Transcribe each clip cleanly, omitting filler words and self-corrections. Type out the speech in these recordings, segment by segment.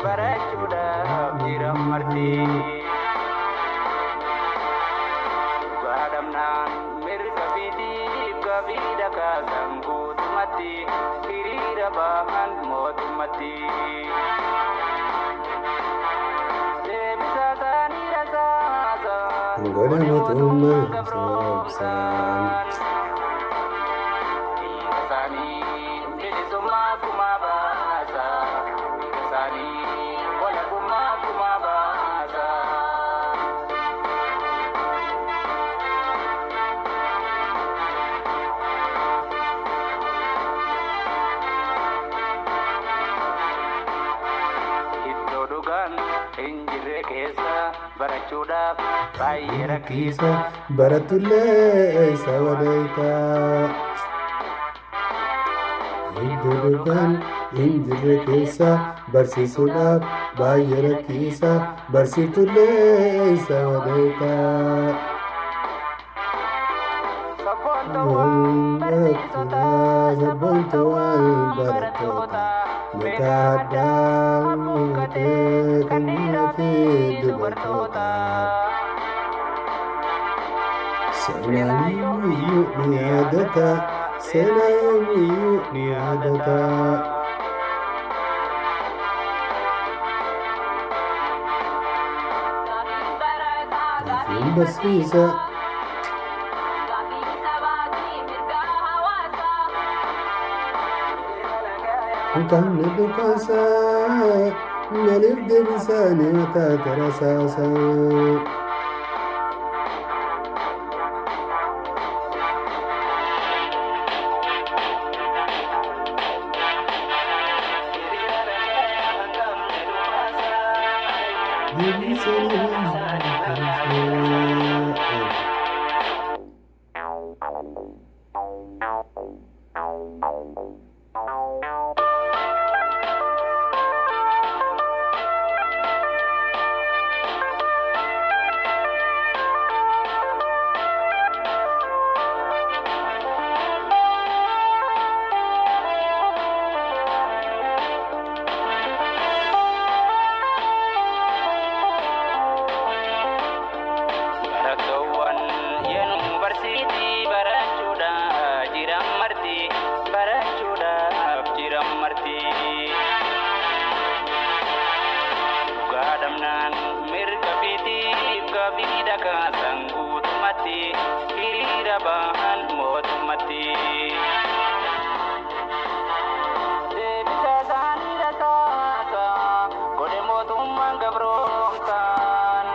Barachuudhaaf jiran marti. Dhugaa dhabnaan mirga fiitiif gaafii kaasan guutumatti hiriira bahan mootummatti. Deebisaa isaanii rasaasa Godhe godhe mootummaa mootummaan sobsaan. gabroomsaan. Dhiiga isaanii bilisummaa kumaa baasa. Dhiiga isaanii walabummaa kumaa baasa. Iddoo dhugaan hin jirre keessa barachuudhaaf baay'ee Rakkiisa rakkiisa. baratullee isa wadeetaa. Iddoo dhugaan hin jirre keessa barsiisuudhaaf baay'ee rakkiisa barsiiftullee isa wadeetaa. Sabboontuwwan barsiisota, Sabboontuwwan sabboontuwwan barattoota barattoota, meeqa meeqa addaa addaa muukatee mukkatee kan kan dhiiraa dhiiraa fi fi dubartoota. dubartoota. Seenaan yoomiyyuu ni yaadata. Seenaa Seenaa yoomiyyuu yoomiyyuu ni ni yaadata. yaadata. Gaafiin barsiisa. Hin qabne dhukaasa. Maaliif deebisaa ni mataa tarasaasa. Deebisaa ni mataa tarasaasa. Barattoowwan yuunivarsiitii barachuudhaaf jiran marti barachuudhaaf jiran marti. Dhugaa dhabnaan mirga fiitiif gaaffii kaasan guutumatti hiriira bahan mootummatti. Deebisa isaanii rasaasa godhe mootummaan gabroomsaan.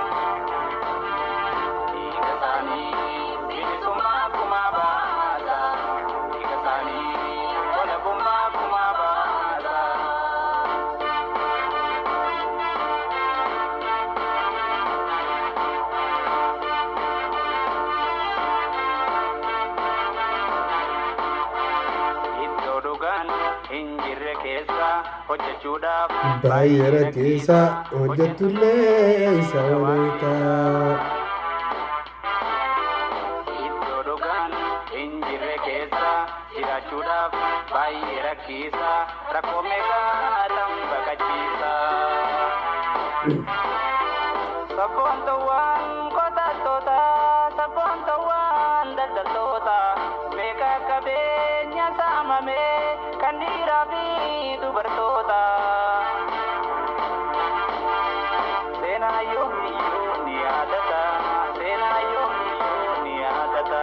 Dhiiga isaanii bilisummaa kumaa baasa. Dhiiga isaanii walabummaa kumaa baasa. Iddoo dhugaan hin jirre keessa hojjechuudhaaf Baay'ee rakkisaa hojjettullee isa wadeetaa. Iddoo dhugaan hin jirre keessa jiraachuudhaaf baay'ee rakkisaa rakkoo meeqaa tam baqachiisa. Sabboontuwwan qotattoota, sabboontuwwan daldaltoota, meeqa qabeenya saamame kan dhiiraa fi dubartoota. Seenaa yoomiyyuu ni yaadata, seenaa yoomiyyuu ni yaadata.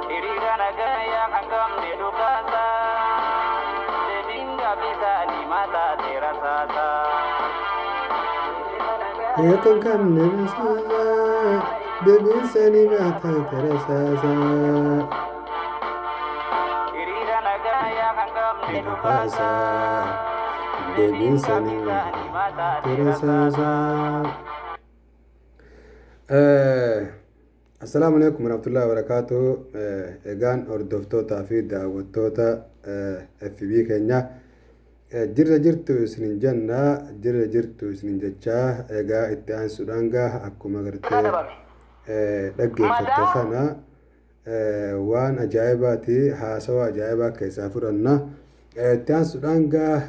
Hiriira nagayaa kan qabne dhukaasa, deebiin gaaffii isaanii mataa rasaasa. Kan qabne rasaasa. Deebisaa ni mataa tarasaasa. Hiriira nagayaa kan qabne Dhukaasa. dhukaasa, Deebiin deebiin isaanii gaaffii isaanii mataa tarasaasa. rasaasa. Assalaamu alaikum warahmatullahi wabarakatuh. Egaan hordoftootaa fi daawwattoota FB keenya jirra jirtu isinin jenna, jirra jirtu isinin jechaa, egaa itti aansuudhaan gaa akkuma gartee dhaggeeffatte kana Waan ajaa'ibaati, haasawa ajaa'ibaa keessaa fudhanna. Itti aansuudhaan gaa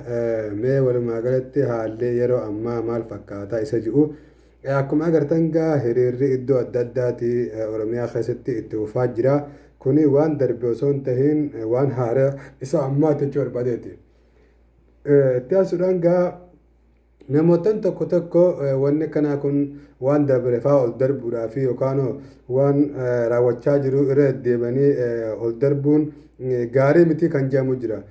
mee walumaa galatti haalli yeroo ammaa maal fakkaataa isa ji'u. Akkuma agartan gaa hiriirri iddoo adda addaati Oromiyaa keessatti itti fufaa jira. Kuni waan darbe osoo hin tahin waan haaraa isa ammaati jechuu barbaadeeti. Itti aansuudhaan gaa namootan tokko tokko wanni akkanaa kun waan dabre fa'aa ol darbuudhaa fi yookaan waan raawwachaa jiru irra deddeebi'anii ol darbuun gaarii miti kan jedhamu jira.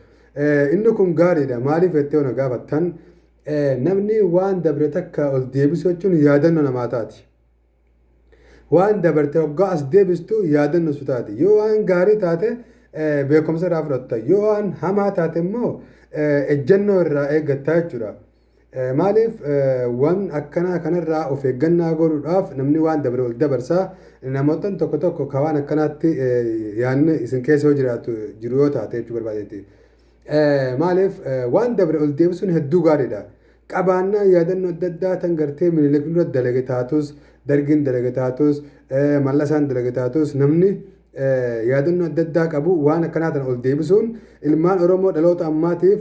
Inni kun gaariidha. Maaliif jettee na gaafattan, namni waan dabre takka ol deebisuu jechuun yaadannoo namaa taati. Waan dabarte hoggaa as deebistu yaadannoo su taati. Yoo waan gaarii taate beekumsa irraa fudhatta. Yoo waan hamaa taate immoo ejjennoo irraa eeggatta jechuudha. Maaliif waan akkanaa kanarraa of eeggannaa godhuudhaaf namni waan dabre ol dabarsa. Namoota tokko tokko ka waan akkanaatti yaadni isin keessa yoo jiraatu jiru yoo taate jechuu barbaadeeti. Maaliif waan dabre ol deebisuun hedduu gaariidha. Qabaannaa yaadannoo adda addaa tan gartee Minilik dura dalage taatus, Dargiin dalage taatus, Mallasaan dalage taatus, namni yaadannoo adda addaa qabu waan akkanaa tan ol deebisuun ilmaan Oromoo dhaloota ammaatiif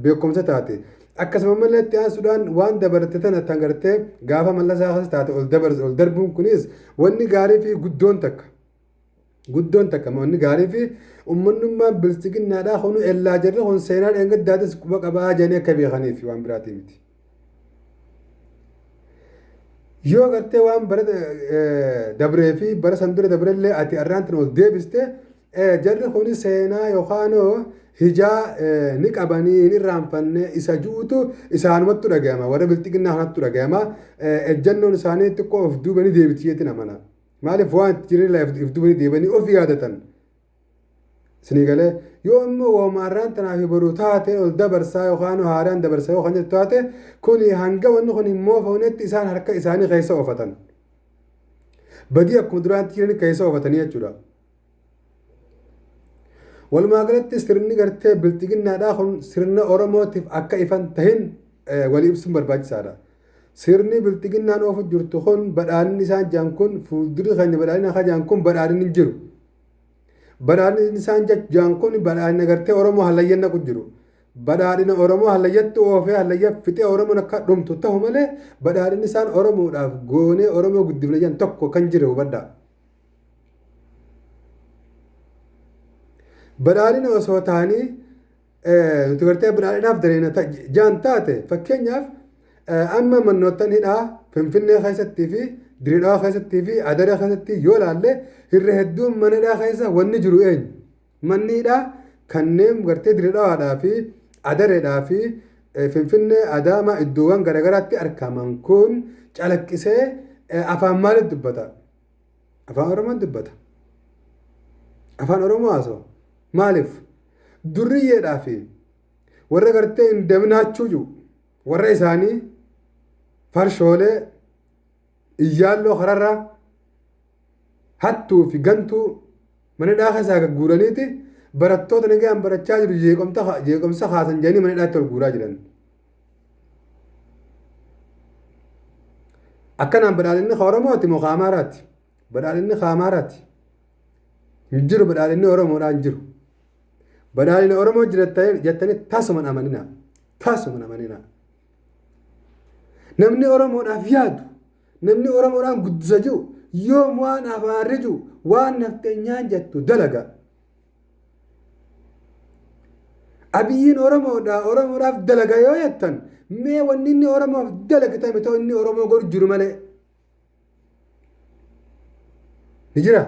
beekumsa taate. Akkasuma malee itti aansuudhaan waan dabarte tana tan gartee gaafa Mallasaa keessa taate ol dabarse ol darbuun kunis wanni gaarii fi guddoon takka. Guddoon takka wanni gaarii fi uummanummaan bilchiginnaadhaa kunu ellaa jarri kun seenaa dheengaddaatis quba qabaa jedhanii akka beekaniif, waan biraatii miti. Yoo gartee waan bara dabree fi bara san dura dabrellee ati arraan tana ol deebiste, jarri kun seenaa yookaan hijaa ni qabanii hin irraanfanne isa ju'utu isaanumattu dhagayama, warra bilxiginnaa kanattu dhagayama. Ejjannoon isaanii xiqqoo of duuba ni deebiti jeetiin amana. Maaliif waan itti jiran if duuba ni deebanii of yaadatan. Isinii galee? Yoo immoo waanuma arraan tanaa fi boruu taate ol dabarsaa yookaan haaraan dabarsaa yoo kan jettu taate, kuni hanga wanni kun hin moofamnetti isaan harka isaanii keessa oofatan. Badii akkuma duraatti jiran keessa oofatanii jechuudha. Walumaa galatti sirni gartee bilxiginnaadhaa kun sirna Oromootiif akka ifan tahin walii ibsuun barbaachisaadha. Sirni bilxiginnaan oofu jirtu kun, badhaadhinni isaan jiran kun, fuuldurri keenya badhaadhina akka jiran kun badhaadhinni hin jiru. Badhaadhinni isaan jiran kun badhaadhina gartee Oromoo hallayyan naqu jiru. Badhaadhina Oromoo hallayyatti oofee hallayya fixee Oromoon akka dhumtu ta'u malee badhaadhinni isaan Oromoodhaaf goonee Oromoo guddifne jiran tokko kan jiru hubadhaa. Badhaadhina osoo ta'anii nuti gartee badhaadhinaaf dareena jaan taate, fakkeenyaaf amma mannoottan hidhaa Finfinnee keessattii fi Dirreedawaa keessattii fi Adaree keessatti yoo ilaalle, irra hedduun mana hidhaa keessa wanni jiru eenyu? Manni hidhaa kanneen gartee Dirreedawaadhaa fi Adareedhaa fi Finfinnee, Adaamaa, iddoowwan garaagaraatti argaman kun calaqqisee afaan maaliif dubbata? Afaan Oromoon dubbata. Afaan Oromoo haasawa. Maaliif? Durriyyeedhaa fi warra gartee hin dabnaachuu jiru warra isaanii farshoolee iyyaalloo kararraa hattuu fi gantuu mana hidhaa keessaa gagguuraniiti barattoota nagaan barachaa jiru jeequmsa kaasan jedhanii mana hidhaatti ol guuraa jiran. Akkanaan badhaadhinni ka Oromooti moo ka Amaaraati? Badhaadhinni ka Amaaraati. Hin jiru, badhaadhinni Oromoodhaa hin jiru. Badhaadhina Oromoo jira jettanii tasuma hin amaninaa. Tasuma hin amaninaa. Namni Oromoodhaaf yaadu, namni Oromoodhaan guddisa jiru, yoom waan afaarri jiru, waan nafteenyaan jettu dalaga. Abiyyiin Oromoodha, Oromoodhaaf dalaga yoo jettan, mee wanni inni Oromoof dalage ta'e ta'u inni Oromoo godhu jiru malee. Ni jira.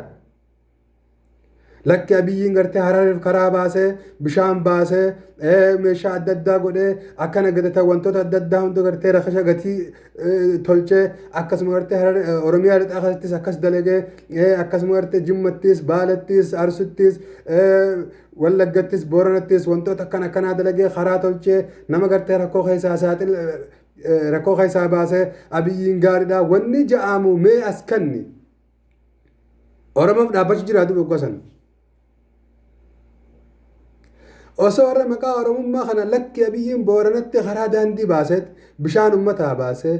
Lakki, Abiyyiin gartee Harariif karaa baasee, bishaan baasee, meeshaa adda addaa godhee, akkana gadata wantoota adda addaa hunda gartee rakasha gatii tolchee, akkasuma gartee Harar Oromiyaa lixaa keessattis akkas dalagee, akkasuma gartee Jimmattis, Baalettis, Arsittis, Wallaggattis, Booranattis wantoota akkana akkanaa dalagee, karaa tolchee, nama gartee rakkoo keessaa saaxil rakkoo keessaa baasee, Abiyyiin gaariidha wanni ja'amu mee as kanni. Oromoof dhaabbachuu jiraatu gosan. Osoo warra maqaa Oromummaa kana lakki Abiyyiin Booranatti karaa daandii baaseet bishaan uummataa baasee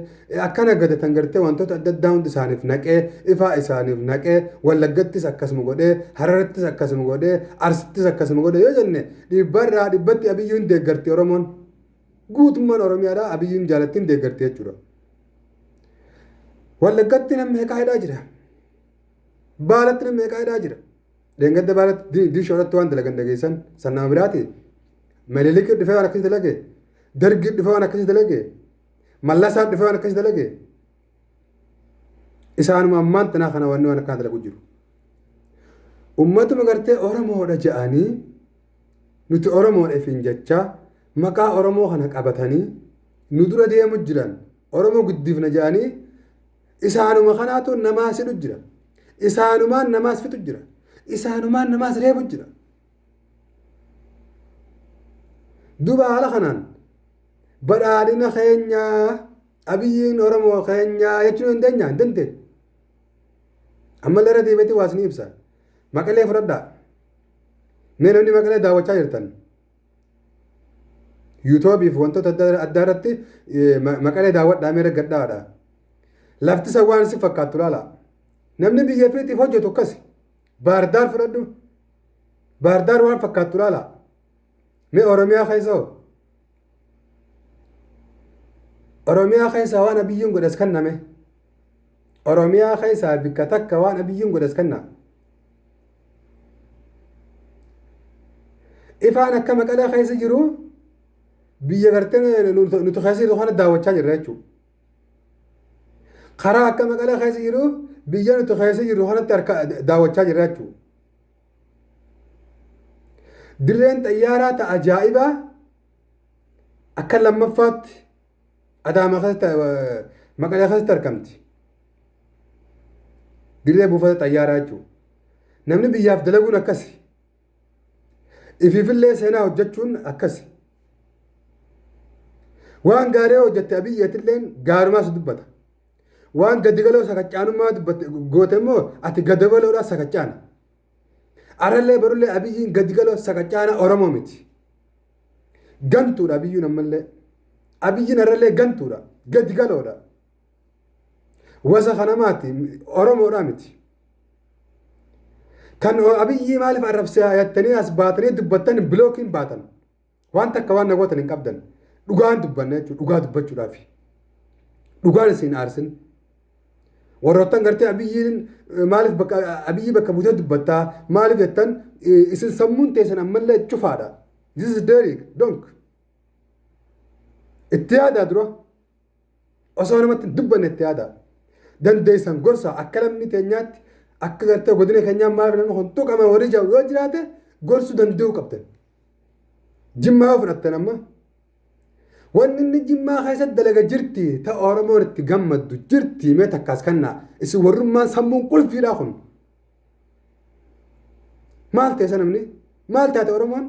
akkana gadatan gartee wantoota adda addaa hundi isaaniif naqee, ifaa isaaniif naqee, Wallaggattis akkasuma godhee, Hararittis akkasuma godhee, Arsittis akkasuma godhee yoo jenne, dhibbarraa dhibbatti Abiyyiin deeggarti Oromoon. Guutummaan Oromiyaadhaa Abiyyiin jaalattiin deeggarti jechuudha. Wallaggatti namni meeqaa hidhaa jira. Baalatti namni meeqaa hidhaa jira. Dheengadda Baalatti diishoodhatti waan dalagan dhageessan san nama biraati. Minilik dhufee waan akkasii dalage. Dargii dhufee waan akkasii dalage. Mallasaa dhufee waan akkasii dalage. Isaanuma ammaan tanaa kana wanni waan akkanaa dalagu jiru. Ummatuma gartee Oromoodha jedhanii, nuti Oromoodha ifiin jechaa, maqaa Oromoo kana qabatanii nu dura deemu jiran, Oromoo guddifna jedhanii, isaanuma kanaatu namaas hidhu jira. Isaanumaan namaas fixu jira. Isaanumaan namaas reebu jira. Duuba haala kanaan badhaadhina keenyaa, Abiyyiin Oromoo keenyaa jechuu dandeenya? Hin dandeenye. Ammallee irra deebiitti waas ni ibsa. Maqalee fudhadhaa. Mee namni Maqalee daawwachaa jirtan, YouTubeii fi wantoota adda addaa irratti Maqalee daawwadhaa, mee gadhaadha. Lafti isa waan si fakkaattu laala. Namni biyya fiitiif hojjetu akkasi. Baardaar fudhadhu. Baardaar waan fakkaattu laala. Mee Oromiyaa keessa hoo? Oromiyaa keessaa waan Abiyyiin godhes kenname. Oromiyaa keessaa bikka takka waan Abiyyiin godhes kenna. Ifaan akka Maqalee keessa jiru biyya gartee nuti keessa jiru kana daawwachaa jirra jechuudha. Karaa akka Maqalee keessa jiru biyya nuti keessa jiru kanatti harka daawwachaa jirra jechuudha. Dirreen xayyaaraa ta ajaa'ibaa akka lammaffaatti Adaamaa keessatti, Maqalee keessatti argamti. Dirree buufata xayyaaraa jechuudha. Namni biyyaaf dalaguun akkasi. Ifiifillee seenaa hojjechuun akkasi. Waan gaarii hojjette Abiyyeetilleen gaarumaas dubbata. Waan gadi galoo sakaccaanummaa dubbatte goote immoo ati gadi galoodhaa sakaccaana. Arallee barullee Abiyyiin gadi galoo sakaccaana Oromoo miti. Gantuudha Abiyyiin ammallee. Abiyyiin arallee gantuudha. Gadi galoodha. Wasa kanamaati, Oromoodhaa miti. Kan Abiyyii maaliif arrabsee jettanii as baatanii dubbattan blockiin baatan. Waan takka waan na gootan hin qabdan. Dhugaan dubbanna jechuudha. Dhugaa dubbachuudhaaf. Dhugaan isin aarsin. Warroottan gartee Abiyyiin maaliif bakka Abiyyii bakka buutee dubbattaa maaliif jettan, isin sammuun teessan ammallee cufaadha. This is Derek. Donc. Itti yaadaa dura. Osoo namatti hin dubbanne itti yaadaa. Dandeessan gorsa akka lammii teenyaatti, akka gartee godina keenyaa maaliif namni kun tuqame warri jiru yoo jiraate gorsuu danda'uu qabdan. Jimmaa yoo fudhattan amma, wanni inni Jimmaa keessatti dalaga jirti ta Oromoon itti gammaddu jirti? Mee takkaas kannaa isin warrummaan sammuun qulfiidhaa kun. Maal ta'e namni? Maal taate Oromoon?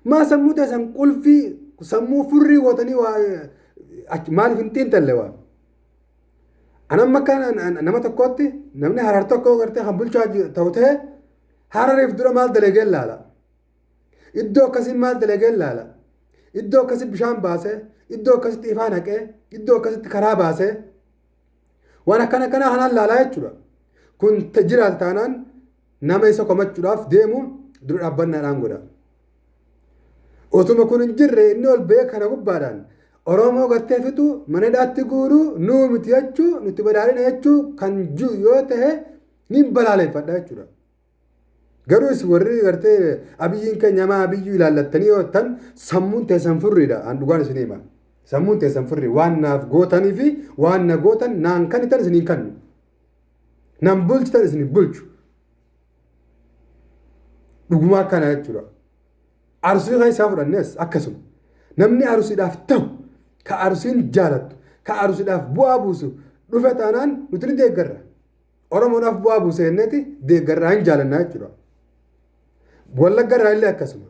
Maa sammuu teessan qulfii, sammuu furrii gootanii waa maaliif hin xiinxalle waa? Anamma akka nama tokkootti, namni Harar tokko gartee kan bulchaa ta'u ta'e, Harariif dura maal dalagee laala. Iddoo akkasii maal dalagee laala. Iddoo akkasii bishaan baasee, iddoo akkasitti ifaa naqee, iddoo akkasitti karaa baasee, waan akkana akkanaa kanaan laalaa jechuudha. Kun jiraata taanaan nama isa komachuudhaaf deemu dura dhaabbannaadhaan godha. Otuma kun hin jirre inni ol ba'ee kana gubbaadhaan Oromoo gartee fixuu, mana hidhaatti guuruu, nuu miti jechuu, nuti badhaadhina jechuu kan jiru yoo ta'e ni balaaleffadha jechuudha. Garuu isin warri gartee Abiyyiin keenya maa Abiyyuu ilaallattanii yoo ta'an sammuun teessan furriidha. An dhugaan isin hima. Sammuun teessan furrii waan naaf gootanii fi waan na gootan naan kanitan isin hin kannu. Nan bulchitan isin hin bulchu. Dhugumaa akkana jechuudha. Arsii keessaa fudhannes akkasuma. Namni Arsiidhaaf ta'u, ka Arsiin jaalattu, ka Arsiidhaaf bu'aa buusu dhufe taanaan nuti ni deeggarra. Oromoodhaaf bu'aa buuse jenneeti deeggarraa, hin jaalannaa jechuudha. Wallaggarraa illee akkasuma.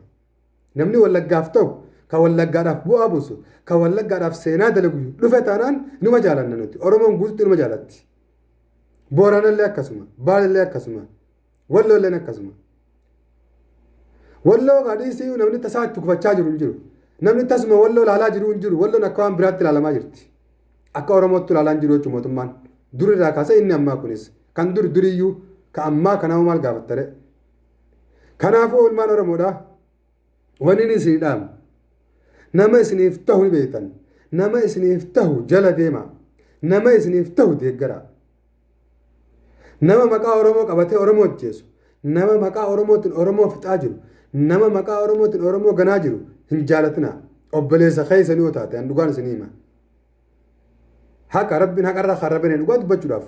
Namni Wallaggaaf ta'u, ka Wallaggaadhaaf bu'aa buusu, ka Wallaggaadhaaf seenaa dalagu dhufe taanaan numa jaalanna nuti. Oromoon guututti numa jaalatti. Booranallee akkasuma, Baalillee akkasuma, Walloolleen akkasuma. Walloo gadhiisii namni tasaa itti gufachaa jiru hin jiru. Namni tasuma walloo ilaalaa jiru hin jiru. Walloon akka waan biraatti ilaalamaa jirti. Akka Oromootti ilaalaa hin jiru jechuudha mootummaan. Dur irraa kaasee inni ammaa kunis kan dur duriyyuu ka ammaa kanaafuu maal gaafattare. Kanaafuu ilmaan Oromoodhaa wanni inni isinii dhaamu nama isiniif ta'u ni beektan. Nama isiniif ta'u jala deema. Nama isiniif ta'u deeggara. Nama maqaa Oromoo qabatee Oromoo ajjeesu. Nama maqaa Oromootiin Oromoo fixaa jiru. Nama maqaa Oromootiin Oromoo ganaa jiru hin jaalatina. Obboleessa keessanii yoo taate an dhugaan isinii hima. Haqa rabbiin haqarraa kan dhugaa dubbachuudhaaf.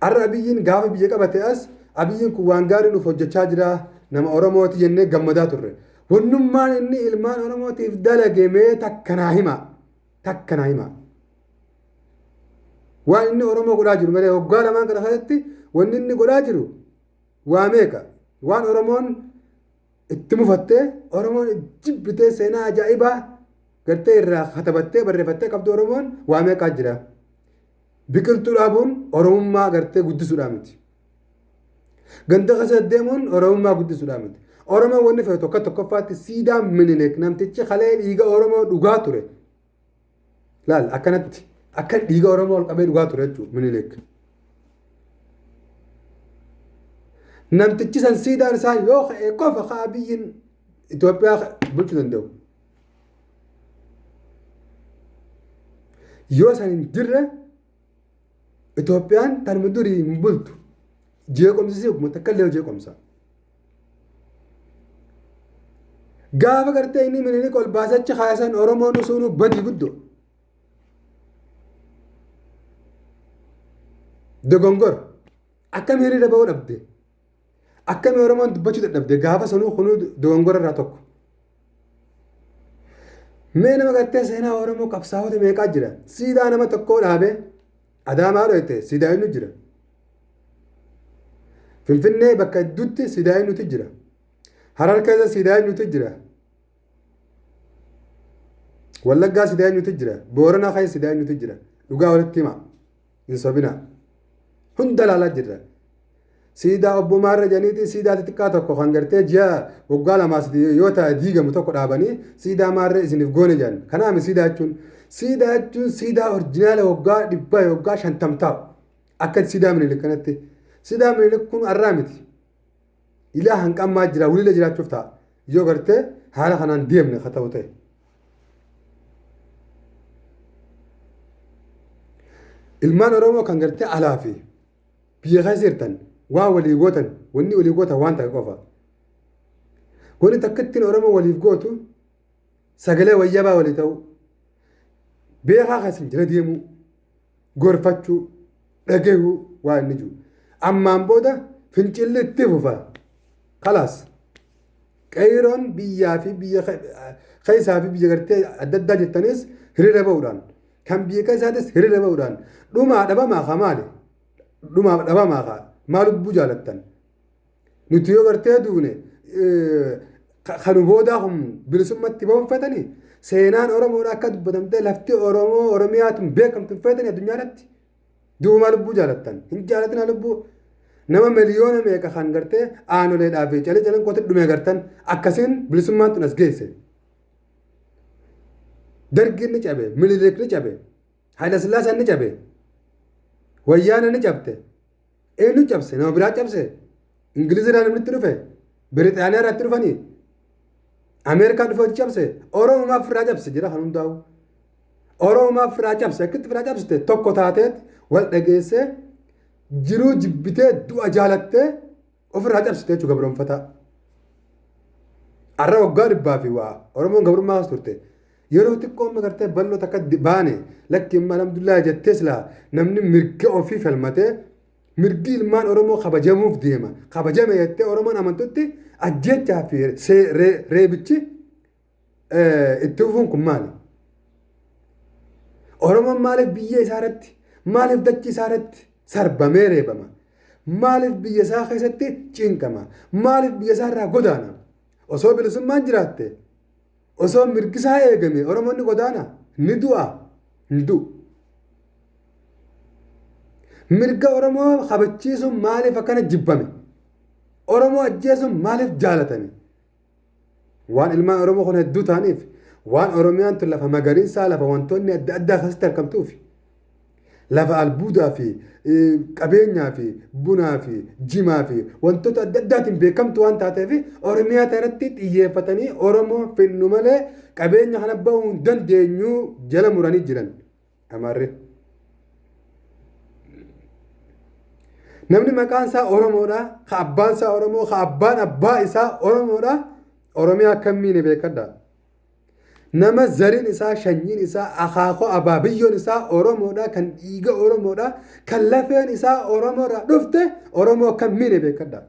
Har'a Abiyyiin gaafa biyya qabate as Abiyyiin kun waan gaarii nuuf hojjechaa jira nama Oromooti jennee gammadaa turre. Wannummaan inni ilmaan Oromootiif dalage mee takka naa hima. Takka naa hima. Waan inni Oromoo godhaa jiru malee waggaa lamaan kana keessatti wanni inni godhaa jiru waa meeqa? Waan Oromoon itti mufattee Oromoon jibbitee seenaa ajaa'ibaa gartee irraa katabattee barreeffattee qabdu Oromoon waa meeqaa jira. Biqiltuu dhaabuun Oromummaa gartee guddisuudhaa miti. Ganda keessa deemuun Oromummaa guddisuudhaa miti. Oromoon wanni fe'u tokko tokkoffaatti siidaa Minilik namtichi kalee dhiiga Oromoo dhugaa ture. Laal akkanatti akka dhiiga Oromoo ol qabee dhugaa ture jechuudha Minilik. Namtichi san siidaan isaa yoo ka'e qofa ka'a biyyiin Itoophiyaa bulchuu danda'u. Yoo san hin jirre Itoophiyaan tanuma durii hin bultu. Jeequmsi si uummata akka illee jeequmsa. Gaafa gartee inni Minilik ol baasachi kaasan Oromoon usuunuu badii guddoo. Dogongor akkam hiriira ba'uu dhabde. Akkami Oromoon dubbachuu dadhabde gaafa sanuu kunuu dogongora irraa tokko. Mee nama gartee seenaa Oromoo qabsaa'ota meeqaa jira? Siidaa nama tokkoo dhaabee Adaamaa dhoyte siidaa eenyu jira? Finfinnee bakka hedduutti siidaa eenyutu jira? Harar keessa siidaa eenyutu jira? Wallaggaa siidaa eenyutu jira? Booranaa keessa siidaa eenyutu jira? Dhugaa walitti himaa. Hin sobinaa. Hunda ilaalaa jirra. Siidaa obbo Maarra jedhaniiti siidaa xixiqqaa tokko kan gartee ji'a waggaa lamaa yoo ta'e diigamu tokko dhaabanii siidaa Maarree isiniif goone jedhan. Kanaaf siidaa jechuun siidaa jechuun siidaa orjinaala waggaa 100 waggaa 50 taa'u. Akka siidaa Minilik kanatti. Siidaa Minilik kun har'aa miti. Ilaa hanqammaa jira waliila jiraachuuf ta'a. Yoo gartee haala kanaan deemne haa ta'u ta'e. Ilmaan Oromoo kan gartee alaa fi biyya keessa jirtan waan walii gootan wanni walii gootan waan ta'e qofa. Wanni takka ittiin Oromoo waliif gootu sagalee wayyabaa walii ta'uu, beekaa keessan jala deemuu, gorfachuu, dhagahuu waan inni jiru. Ammaan booda fincilli itti fufa. Kalaas. Qeeroon biyyaa fi biyya keessaa fi biyya gartee adda addaa jirtanis hiriira ba'uudhaan kan biyya keessaatis hiriira ba'uudhaan dhumaa dhabamaa haa maali? Dhumaa dhabamaa haa maal lubbuu jaalattan? Nuti yoo gartee duune kanu boodaa kun bilisummatti ba'uun fetanii seenaan Oromoodha akka dubbatamtee lafti Oromoo Oromiyaatun beekamtu hin fetanii addunyaa irratti. Duuba lubbuu jaalattan? Hin jaalatinaa lubbuu. Nama miliyoona meeqa kan gartee aanoleedhaa fi calee caleen qote dhumee gartan akkasiin bilisummaan tun as geesse. Dargiin ni cabe, Minilik ni cabe, Haayilasillaaseen ni cabe, Wayyaana ni cabte. Eenyu cabse? Nama biraa cabse. Ingilizirraa namni itti dhufe, Biriixaaniyaa irraa itti dhufanii, Ameerikaa dhufe hojii cabse, Oromoo firaa cabse jira kan hundaa'u. Oromoo firaa cabse, akkitti firaa cabsite tokko taateet wal dhageessee jiruu jibbitee du'a jaalattee ofirraa cabsite jechuudha gabroonfataa. Har'a waggaa 100 fi waa Oromoon gabrummaa as turte. Yeroo xiqqoo amma gartee bal'oo takka baane lakki amma alhamdulillah jettee silaa namni mirga ofii falmatee mirgi ilmaan Oromoo kabajamuuf deema. Kabajame jettee Oromoon amantutti ajjeechaa fi reebichi itti fufuun kun maali? Oromoon maaliif biyya isaa irratti maaliif dachii isaa irratti sarbamee reebama? Maaliif biyya isaa keessatti cinqama? Maaliif biyya isaa irraa godaana? Osoo bilisummaan jiraatte osoo mirgi isaa eegame Oromoon ni godaana? Ni du'a? Hin du'u. Mirga Oromoo kabachiisuun maaliif akkana jibbame? Oromoo ajjeesuun maaliif jaalatame? Waan ilmaan Oromoo kun hedduu ta'aniif, waan Oromiyaan tun lafa magariisaa, lafa wantoonni adda addaa keessatti argamtuuf, lafa albuudaa fi qabeenyaa fi bunaa fi jimaa fi wantoota adda addaatiin beekamtu waan taateef, Oromiyaa irratti xiyyeeffatanii Oromoo finnu malee qabeenya kana bahuu hin dandeenyu jala muranii jiran Amaarri. Namni maqaan isaa Oromoodha, ka abbaan isaa Oromoo, ka abbaan abbaa isaa Oromoodha. Oromiyaa akka miine beekadha. Nama zariin isaa, shanyiin isaa, akaakoo abaabiyyoon isaa Oromoodha, kan dhiiga Oromoodha, kan lafeen isaa Oromoodha dhufte, Oromoo akka miine beekadha.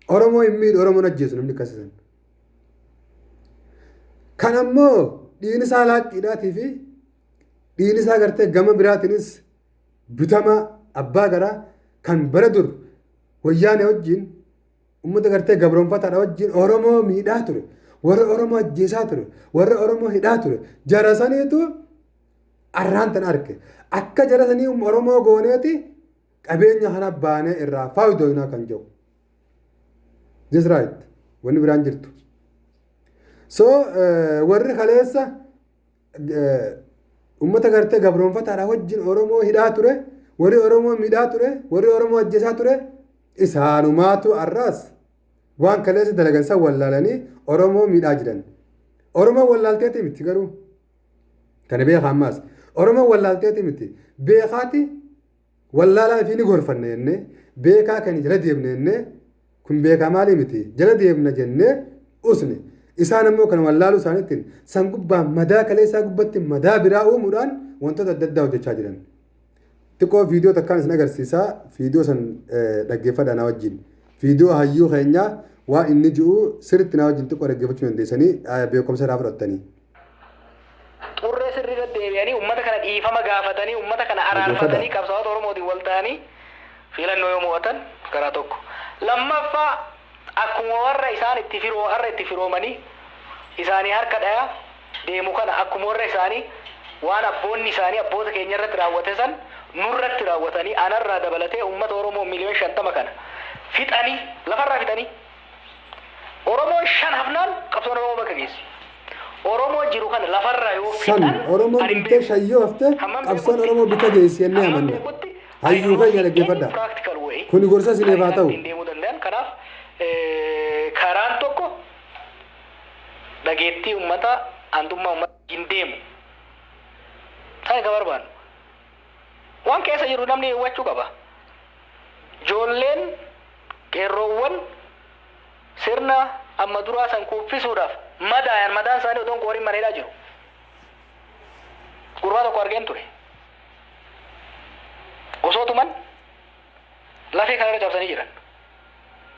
Oromoo hin miidhu, Oromoon ajjeesu namni akkasisan. Kan ammoo dhiigni isaa laaqqiidhaatii fi dhiigni isaa gartee gama biraatiinis bitama abbaa garaa kan bara dur Wayyaanee wajjin, uummata gartee gabroonfataadha wajjin Oromoo miidhaa ture. Warra Oromoo ajjeesaa ture. Warra Oromoo hidhaa ture. Jara saniitu arraan tan arge. Akka jara sanii Oromoo gooneeti qabeenya kana baanee irraa faayidoonaa kan jedhu. This right. Wanni biraan jirtu. So warri kaleessa uummata gartee gabroonfataadha wajjin Oromoo hidhaa ture, warri Oromoo miidhaa ture, warri Oromoo ajjeesaa ture, isaanumaatu arraas waan kaleessa dalagan san wallaalanii Oromoo miidhaa jiran. Oromoo wallaalteeti miti garuu. Kana beekaa ammaas. Oromoo wallaalteeti miti. Beekaati wallaalaa fi ni gorfanna jennee, beekaa kan jala deemne jennee, kun beekaa maalii miti jala deemna jennee usne. Isaan ammoo kan wallaaluu isaaniitiin san gubbaa madaa kaleessaa gubbatti madaa biraa uumuudhaan wantoota adda addaa hojjechaa jiran. Xiqqoo viidiyoo takkaan isin agarsiisaa, viidiyoo san dhaggeeffadhaa na wajjin. Viidiyoo hayyuu keenyaa waan inni ji'u sirriitti na wajjin xiqqoo dhaggeeffachuu dandeessanii beekumsa irraa fudhattanii. Xurree sirrii irra deebi'anii uummata kana dhiifama gaafatanii, uummata kana araarfatanii, qabsaa'ota Oromootiin wal ta'anii filannoo yoo mo'atan karaa tokko. Lammaffaa, akkuma warra isaan itti firoo har'a itti firoomanii isaanii harka dhaya deemu kana, akkuma warra isaanii waan abboonni isaanii abboota keenya irratti raawwate san nurratti raawwatanii, anarraa dabalatee uummata Oromoo miliyoon 50 kana fixanii, lafarraa fixanii, Oromoon shan hafnaan qabsoon Oromoo bakka geessi. Oromoo jiru kana lafarraa yoo Shan fixan Oromoon ani hin dhumtee beeku. shan yoo hafte Hammam qabsoon beekutti Oromoo bika geessi jennee hammam amanna. beekutti I Hayyuu don't keenya see any dhaggeeffadha. practical way Kuni gorsa kan isiniif haa isaan ta'u. ittiin deemuu danda'an. Kanaaf karaan tokko dhageettii uummataa, aantummaa uummataa hin deemu. Kan barbaannu. Waan keessa jiru namni hubachuu qaba. Ijoolleen qeerroowwan sirna amma duraa san kuffisuudhaaf madaayan, madaan isaanii otoon qooriin mana hidhaa jiru. Gurbaa tokko argeen ture. Osoo tuman lafee kanarra cabsanii jiran.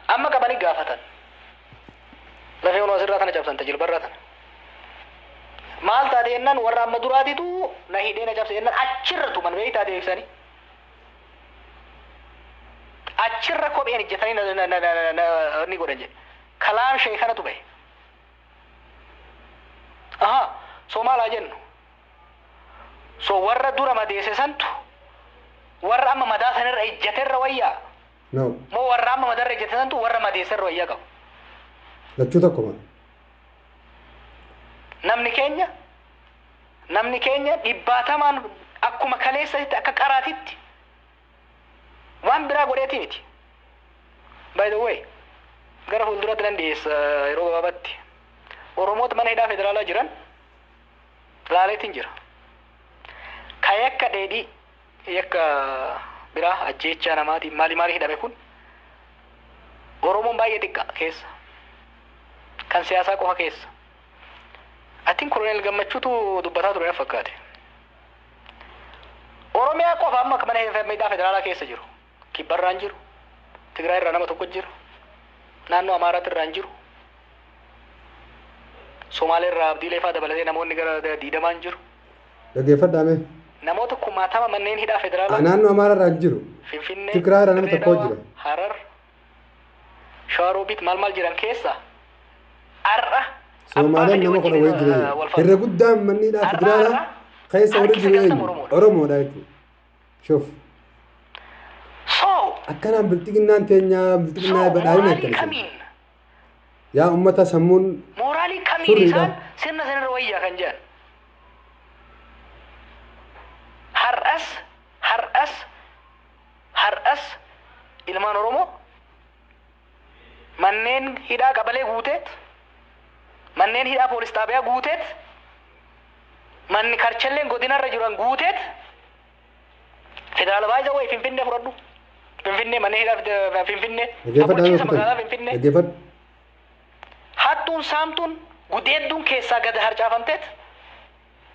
Amma qabanii gaafatan. Lafee hunoo asirraa tana cabsan, tajilbarraa tana. Maal taate jennaan, warra amma duraatitu na hidhee na cabse jennaan, achirra tuman beektaa deebisanii. Achirra kopheen ijjatanii na na na na na ni godhan jedhe. Kalaam shee kanatu bahe. Aha, so maal haa jennu? So warra dura madeesse santu warra amma madaa sanirra ijjaterra wayyaa? No. Moo warra amma madarra ijjate santu warra madeesserra wayyaa qabu? Lachuu tokkuma. Namni keenya dhibbaatamaan akkuma kaleessatti akka qaraatitti waan biraa godheeti miti. By the way, gara fuulduratti nan dhiyeessa yeroo gabaabaatti. Oromoota mana hidhaa federaalaa jiran laaleetiin jira. Ka yakka dheedhii, yakka biraa, ajjeechaa namaatiin maali maali hidhame kun Oromoon baay'ee xiqqa keessa. Kan siyaasaa qofa keessa. Atiin Koloneel Gammachuutu dubbataa ture na fakkaate. Oromiyaa qofa amma akka mana hidhaa federaalaa keessa jiru. Kibbarraan jiru. Tigraay irraa nama tokko jiru. Naannoo Amaaraatti irraa hin jiru. Somaalee irraa Abdiilee fa'aa dabalatee namoonni gara 20n jiru. Dhaggeeffadhaa mee. Namoota kumaatama manneen hidhaa federaalaa Naannoo Amaaraa irraa hin jiru. Finfinnee, Tigraay irraa nama Dirree tokko Dhawaa, jira. Harar, Shawaroobiit maal maal jiran keessa har'a abbaa Somaaleen fedhe nama 10 wajjin wayii jira. wal Irra guddaan manni hidhaa Har'a federaalaa har'a keessa warri harki jiru 90 eenyu? Oromoodha. Oromoodha jechuudha. Shuf. So Akkanaan bilxiginnaan teenya so bilxiginnaa badhaadhina moraalii akkana. kamiin Yaa ummata sammuun Mooraalii kamiin furriidha. isaan sirna sanirra wayyaa kan jedhan? Har'as, har'as, har'as ilmaan Oromoo manneen hidhaa qabalee guuteet, manneen hidhaa poolis xaabiyaa guuteet, manni karchalleen godinarra jiran guuteet, federaala baay'ee wayi Finfinnee fudhadhu. Finfinnee, manneen hidhaa Finfinnee, Dhaggeeffadhaa. Bulchiinsa magaalaa Finfinnee. Dhaggeeffadhu. Hattuun, saamtuun, gudeedduun keessaa gad harcaafamteet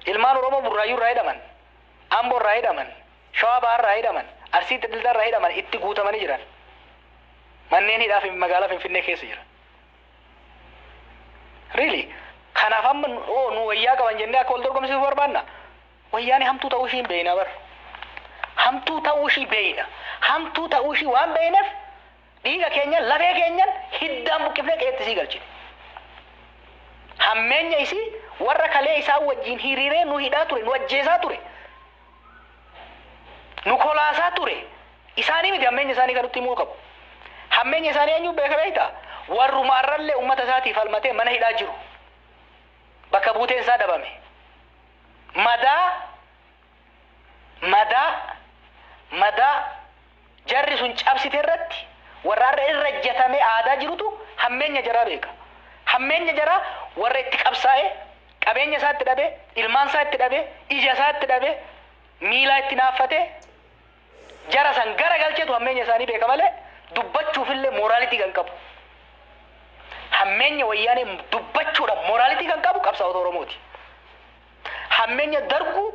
ilmaan Oromoo Burraayyuu irraa hidhaman, Amboo irraa hidhaman, Shawaa Bahaa irraa hidhaman, Arsii Xidildaa irraa hidhaman itti guutamanii jiran. Manneen hidhaa fi magaalaa Finfinnee keessa jira. Really? Kanaaf amma oo nu wayyaa qaban jennee akka wal dorgomsiisuu barbaanna. Wayyaani hamtuu ta'uu ishii hin beekna bar. Hamtuu ta'uu ishii beekna. Hamtuu ta'uu ishii waan beekneef dhiiga keenyan, lafee keenyan hiddaan buqqifnee qe'eetti isii galchine. Hammeenya isii warra kalee isaan wajjin hiriiree nu hidhaa ture, nu ajjeesaa ture, nu kolaasaa ture. Isaanii miti hammeenya isaanii kan nutti himuu qabu. Hammeenya isaanii eenyu beeka beektaa? Warruma arrallee uummata isaatiif falmatee mana hidhaa jiru. Bakka buuteen isaa dhabame. Madaa, madaa, madaa jarri sun cabsite irratti warra har'a irra ejjatamee aadaa jirutu hammeenya jaraa beeka. Hammeenya jaraa warra itti qabsaa'ee, qabeenya isaa itti dhabee, ilmaan isaa itti dhabee, ija isaa itti dhabee, miilaa itti naaffatee, jara san gara galcheetu hammeenya isaanii beeka malee dubbachuufillee morality kan qabu. Hammeenya Wayyaanee dubbachuudhaan morality kan qabu qabsaa'ota Oromooti. Hammeenya Darguu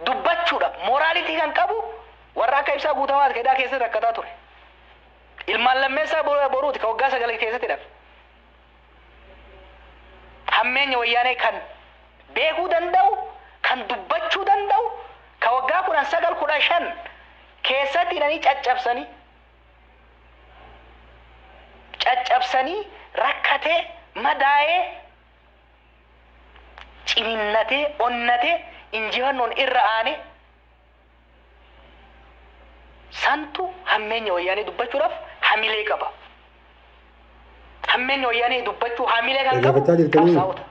dubbachuudhaan morality kan qabu warra akka Ibsaa Guutamaati hidhaa keessatti rakkataa ture. Ilmaan Lammeessaa Boruuti ka waggaa 9 keessatti hidhame. Hammeenya Wayyaanee kan beekuu danda'u, kan dubbachuu danda'u, ka waggaa 19, 15 keessatti hidhanii caccabsanii caccabsanii rakkatee, madaa'ee, ciniinnatee, onnatee, injifannoon irra aanee santu hammeenya Wayyaanee dubbachuudhaaf hamilee qaba. Hammeenya Wayyaanee dubbachuu hamilee kan qabu Dhaggeeffachaa jirtanii? Qabsaa'ota.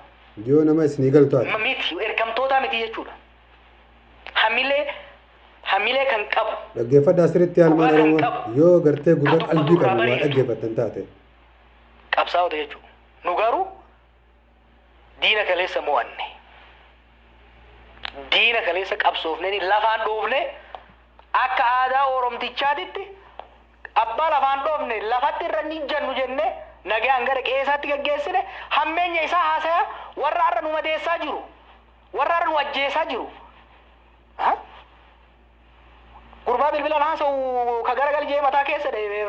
Yoo nama isinii galu taate. Miti, ergamtoota miti jechuudha. Hamilee kan qabu. Dhaggeeffadhaa sirriitti, ilmaan Dhugaa kan Oromoo, qabu. yoo gartee gurra Kan qalbii dubbatu qabu waa irraa bareedu. dhaggeeffattan taate. Qabsaa'ota jechuudha. Nu garuu diina kaleessa mo'anne. Diina kaleessa qabsoofnee lafaan dhoofne, akka aadaa Oromtichaatitti abbaa lafaan dhoofne lafatti irra ni jannu jenne, nagaan gara qe'eesaatti gaggeessine. Hammeenya isaa haasaya warra har'a nu madeessaa jiru, warra har'a nu ajjeesaa jiru. Ha? Gurbaa bilbilaan haasa'u ka garagal jee mataa keessa dha'e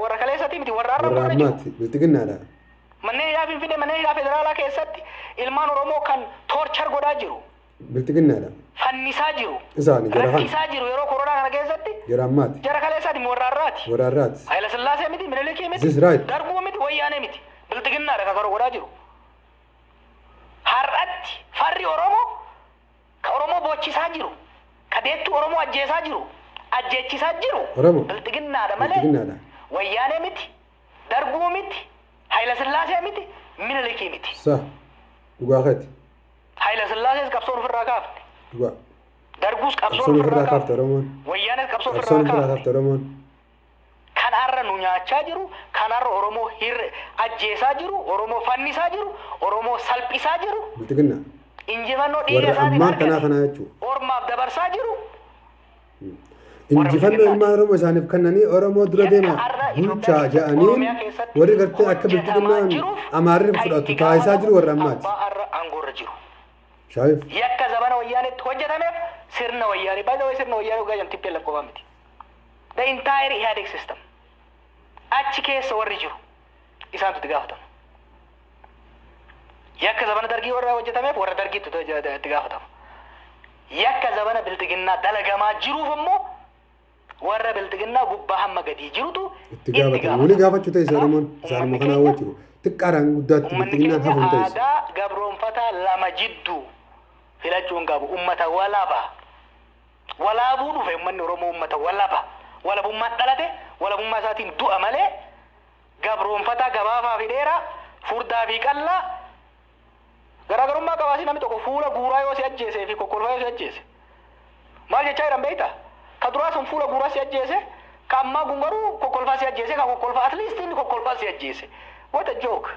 warra kaleessatti miti, warra har'a Warra warra jiru. ammaati bilxiginnaadha. Manneen hidhaa Finfinnee, manneen hidhaa federaalaa keessatti ilmaan Oromoo kan torture godhaa jiru, Bilxiginnaadha. fannisaa jiru, Isaani jara kana. rakkisaa jiru yeroo koronaa kana keessatti Jara ammaati. jara kaleessaati, warra har'aati. Warra har'aati. Hayila Sillaasee miti, Minilikii miti, This is right. Darbuu miti, Wayyaanee miti. Bilxiginnaadha kan godhaa jiru. Har'atti farri Oromoo ka Oromoo boochisaa jiru, ka deettuu Oromoo ajjeesaa jiru, ajjeechisaa jiru Oromoo. bilxiginnaadha malee Bilxiginnaadha. Wayyaanee miti, Darbuu miti, Hayila Sillaasee miti, Minilikii miti. Sa. Dhugaa keeti. Hayila Sillaasees qabsoon ofirraa kaafne. Dhugaa. Darguus qabsoon Qabsoon ofirraa ofirraa kaafte kaafne. Oromoon. Wayyaanes qabsoo Qabsoon ofirraa ofirraa kaafne. kaafte Oromoon. Kan har'a nu nyaachaa jiru, kan har'a Oromoo hirre ajjeesaa jiru, Oromoo fannisaa jiru, Oromoo salphisaa jiru, Bilxiginnaa. injifannoo dhiiga Warra isaatiin ammaan tanaa argate kanaa jechuudha. ormaaf dabarsaa jiru. Injifannoo ilmaan Oromoo isaaniif kennanii Oromoo dura Yakka deema har'a bulchaa Itoophiyaa keessatti, jedhaniin Oromiyaa keessatti warri gartee akka hojjetamaa bilxiginnaan jiruuf Amaarri kan fudhatu itti taasisaa jiru warra gaafatamu ammaati. abbaa har'a aangoorra jiru. Shaayif. Yakka zamana Wayyaanetti hojjetameef sirna Wayyaanee, by the way, sirna Wayyaanee waggaa jedhamu TPLF qofaa miti. The entire Ihadeg system. Achi keessa warri jiru isaantu itti gaafatama. Yakka zamana Dargii warra hojjetameef warra Dargiitu itti gaafatama. Yakka zamana bilxiginnaa dalagamaa jiruuf immoo warra bilxiginnaa gubbaa hamma gadii jirutu Itti gaafatama. Wali gaafachuu ta'e Oromoon isaanuma kanaa wajjiru. Xiqqaadhaan guddaatti Uummanni bilxiginnaan keenya hafuun ta'es. aadaa gabroonfataa lama jidduu filachuu hin qabu. Ummata walaba. Walaabuu dhufe uummanni Oromoo, ummata walaba. Walabummaan dhalate, walabummaa isaatiin du'a malee gabroonfataa gabaabaa fi dheeraa Furdaa fi qallaa garaagarummaa qabaasi. Namni tokko fuula guuraa yoo si ajjeesee fi kokkolfaa yoo si ajjeese, maal jechaa jiran beektaa? Ka duraa sun fuula guuraa si ajjeese, ka ammaa kun garuu kokkolfaa si ajjeese, ka kokkolfaa at least inni kokkolfaa si ajjeese. What a joke!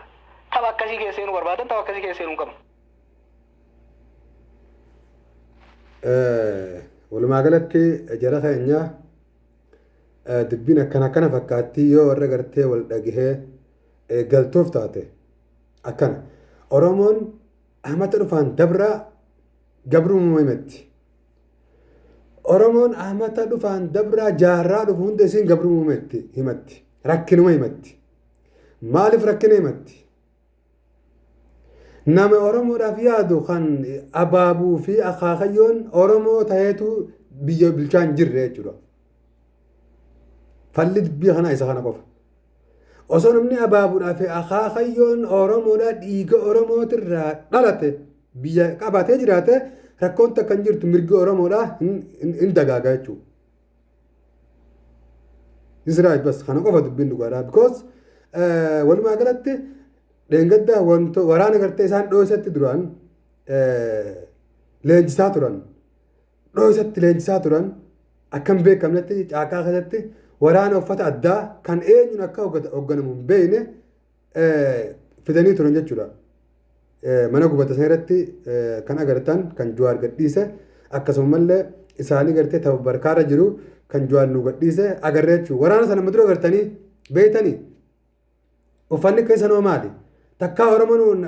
Tapha akkasii keessa seenuu barbaadan, tapha akkasii keessa seenuu hin qabnu. Walumaa galatti jara keenya, dubbiin akkana akkana fakkaatti. Yoo warra gartee wal dhagahee galtoof taate akkana. Oromoon ahmata dhufaan dabraa gabrummaa himatti. Oromoon ahmata dhufaan dabraa jaarraa dhufu hunda isiin gabrummaa himatti. Rakkinuma himatti. Maaliif rakkina himatti? Nama Oromoodhaaf yaadu kan abaabuu fi akaakayyoon Oromoo ta'eetu biyya bulchaa hin jirre jechuudha. Falli dubbii kanaa isa kana qofa. Osoo namni abaabuudhaa fi akaakayyoon Oromoodhaa dhiiga Oromootirraa dhalate biyya qabatee jiraate, rakkoon takka hin jirtu, mirgi Oromoodhaa hin dagaaga jechuudha. Israa'el bas kana qofa dubbiin dhugaadha. Because walumaa galatti dheengadda waraana gartee isaan dhoosatti duraan leenjisaa turan. Dhoosatti leenjisaa turan, akka hin beekamnetti caakaa keessatti waraana uffata addaa kan eenyuun akka hoogganamu hin beekne fidanii turan jechuudha. Mana gubata sana irratti kan agartan kan Jawaar gadhiise, akkasumallee isaanii gartee tapha barkaarra jiru kan Jawaar nu gadhiise agarree jechuudha. Waraana sana dura agartanii beektanii uffanni keessa noo maali? Takkaa Oromoon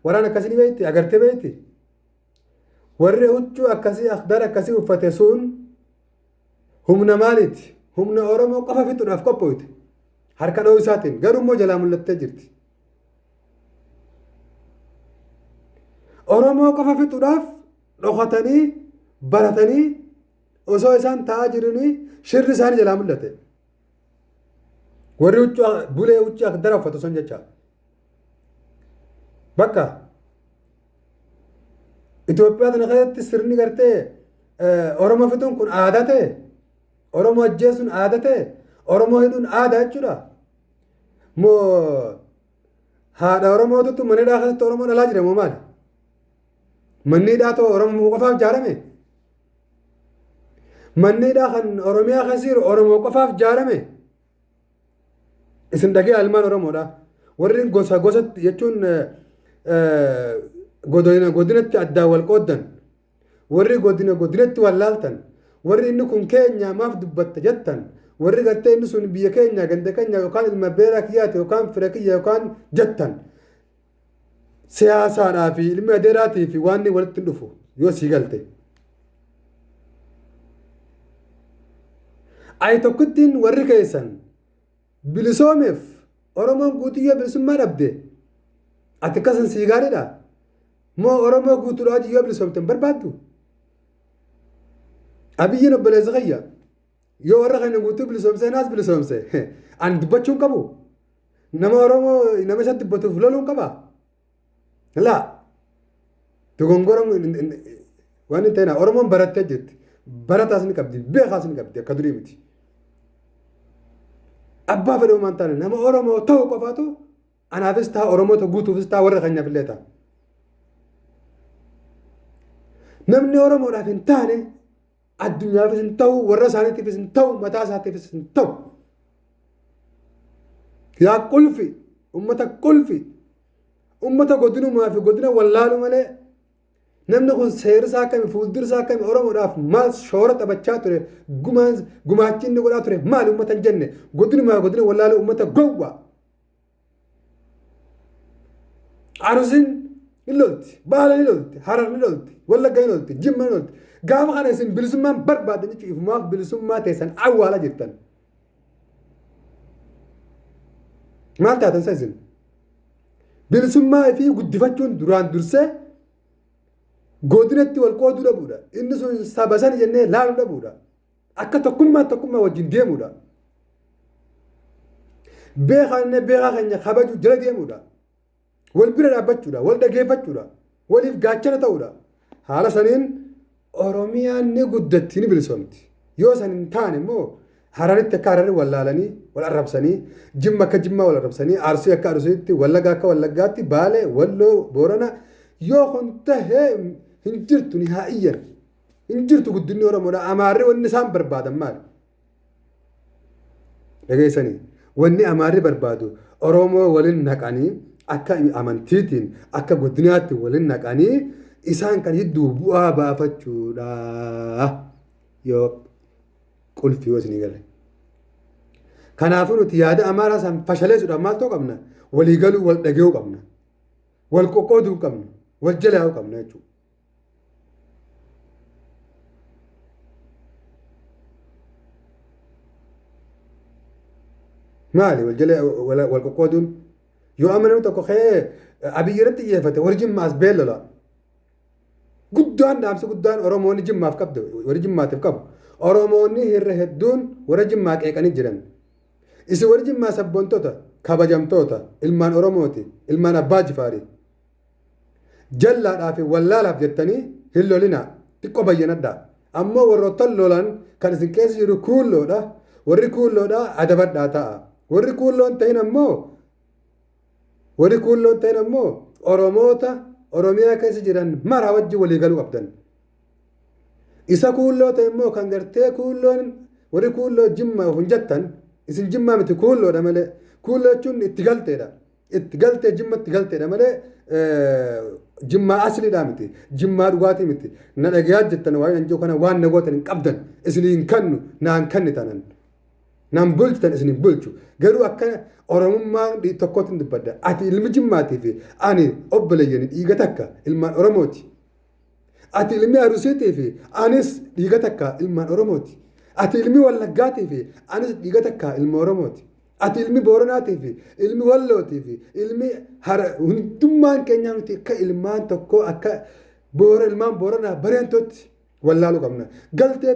waraana akkasii ni beekti, agartee beekti? Warri huccuu akkasii akhdar akkasii uffate sun humna maaliiti? Humna Oromoo qofa fixuudhaaf qophooyte. Harka dha'uu isaatiin garuu immoo jalaa mul'attee jirti. Oromoo qofa fixuudhaaf dhokatanii baratanii osoo isaan taa'aa jiranii shirri isaanii jalaa mul'ate. Warri huccuu bulee huccuu akdara uffatu sun jecha. Bakka Itoophiyaa kana keessatti sirni gartee Oromoo fixuun kun aadaa ta'e, Oromoo ajjeesuun aadaa ta'e, Oromoo hidhuun aadaa jechuudha. Moo haadha Oromootutu mana hidhaa keessatti Oromoo dhalaa jira moo maali? Manni hidhaa ta'u Oromoo qofaaf ijaarame? Manni hidhaa kan Oromiyaa keessa jiru Oromoo qofaaf ijaarame? Isin dhagee ilmaan Oromoodha. Warri gosa gosatti jechuun godina godinatti addaan wal qooddan. Warri godina godinatti wal laaltan. Warri inni kun keenya maaf dubbatta jettan. Warri gartee inni sun biyya keenya, ganda keenya, yookaan ilma beeraa kiyyaati yookaan fira kiyya yookaan jettan. Siyaasaadhaa fi ilmi adeeraatii fi waan inni walitti hin dhufu yoo sii galte. Ayi tokkittiin warri keessan bilisoomeef Oromoon guutuu yoo bilisummaa dhabde ati akkasan sii gaariidha? Moo Oromoo guutuudhaa hojii yoo bilisoomte hin barbaaddu? Abiyyiin obboleessa kiyya yoo warra kana guutuu bilisoomsee naas bilisoomse ani dubbachuu hin qabu. Nama Oromoo nama isa dubbatuuf loluu hin qaba. Laa, dogongora waan hin ta'in. Oromoon barattee jirti. Barataas ni qabdi, beekaas ni qabdi, akka durii miti. Abbaa fedhe uumaan taane nama Oromoo ta'u qofaatu anaafis ta'a, Oromoota guutuufis ta'a, warra keenyaaf illee ta'a. Namni Oromoodhaaf hin taane addunyaafis hin ta'u, warra isaaniitiifis hin ta'u, mataa isaatiifis hin ta'u. Yaa qulfi, ummata qulfi, ummata godinumaa fi godina wallaalu malee namni kun seerri isaa akkami, fuuldurri isaa akkami, Oromoodhaaf maal shoora taphachaa ture, gumaachi inni godhaa ture maali ummata hin jenne, godinumaa godina wallaalu, ummata gowwaa. Arusiin ni lolti, Baala ni lolti, Harar ni lolti, Wallagga ni lolti, Jimma ni lolti. Gaafa kana isin bilisummaan barbaadan jechuun ifumaaf bilisummaa teessan awwaalaa jirtan. Maal taatan isa isin? Bilisummaa fi guddifachuun duraan dursee godinatti wal qooduu dhabuudha. Inni sun saba sana jennee laaluu dhabuudha. Akka tokkummaa tokkummaa wajjin deemuudha. Beekaa inni beekaa keenya kabaju jala deemuudha. Wal bira dhaabbachuudha. Wal dhageeffachuudha. Waliif gaachana ta'uudha. Haala saniin Oromiyaan ni guddatti, ni bilisoomti. Yoo san hin taane immoo Hararitti akka Harari wallaalanii wal arrabsanii, Jimma akka Jimmaa wal arrabsanii, Arsii akka Arsiitti, Wallagga akka Wallaggaatti, Baalee, Walloo, Boorana yoo kun tahee hin jirtu ni haa iyyan. Hin jirtu guddinni Oromoodha. Amaarri wanni isaan barbaadan maali? Dhageessanii wanni Amaarri barbaadu Oromoo waliin naqanii akka amantiitiin akka guddinaatti waliin naqanii isaan kan jidduu bu'aa baafachuudha yoo qulfii yoo isinii gale. Kanaafuu nuti yaada Amaaraa san fashaleessuudhaaf maal ta'uu qabna? Walii galuu wal dhaga'uu qabna. Wal qoqqooduu qabna. Wal jalaa'uu qabna jechuudha. Maali wal jala wal qoqqooduun? Yoo amma namni tokko ka'ee Abiyyi irratti xiyyeeffate warri Jimmaas beellola. Guddaan dhaamsi guddaan Oromoonni Jimmaaf qabdu warri Jimmaatiif qabu. Oromoonni hirra hedduun warra Jimmaa qeeqanii jiran. Isin warri Jimmaa sabboontota kabajamtoota ilmaan Oromooti ilmaan Abbaa Jifaari. Jallaadhaa fi wallaalaaf jettanii hin lolinaa xiqqoo bayyanadhaa. Ammoo warroottan lolan kan isin keessa jiru kuulloodha. Warri kuulloodha adabadhaa ta'a. Warri kuulloon ta'in ammoo warri kuulloon ta'in ammoo Oromoota Oromiyaa keessa jiran maraa wajjin walii galuu qabdan. Isa kuulloo ta'e immoo kan gartee kuulloon warri kuulloo jimmaa of hin jettan isin jimmaa miti kuulloodha malee kuulloo jechuun itti galteedha. Itti galtee jimma itti galteedha malee jimmaa asliidhaa miti jimmaa dhugaatii miti na dhagayaa jettan waa'ee nan jiru kana waan na gootan hin qabdan isin hin kannu naan kanni tanan. Nan bulchitan isin hin bulchu garuu akka Oromummaan tokkotti hin dubbadda ati ilmi jimmaatii fi ani obboleeyyani dhiiga takka ilmaan Oromooti. Ati ilmi Arusiitii fi anis dhiiga takka ilmaan Oromooti. Ati ilmi Wallaggaatii fi anis dhiiga takka ilma Oromooti. Ati ilmi Booranaatii fi ilmi Wallootii fi ilmi Hara hundummaan keenyaa nuti akka ilmaan tokkoo akka Boora ilmaan Booranaa bareentootti wallaaluu qabna. Galtee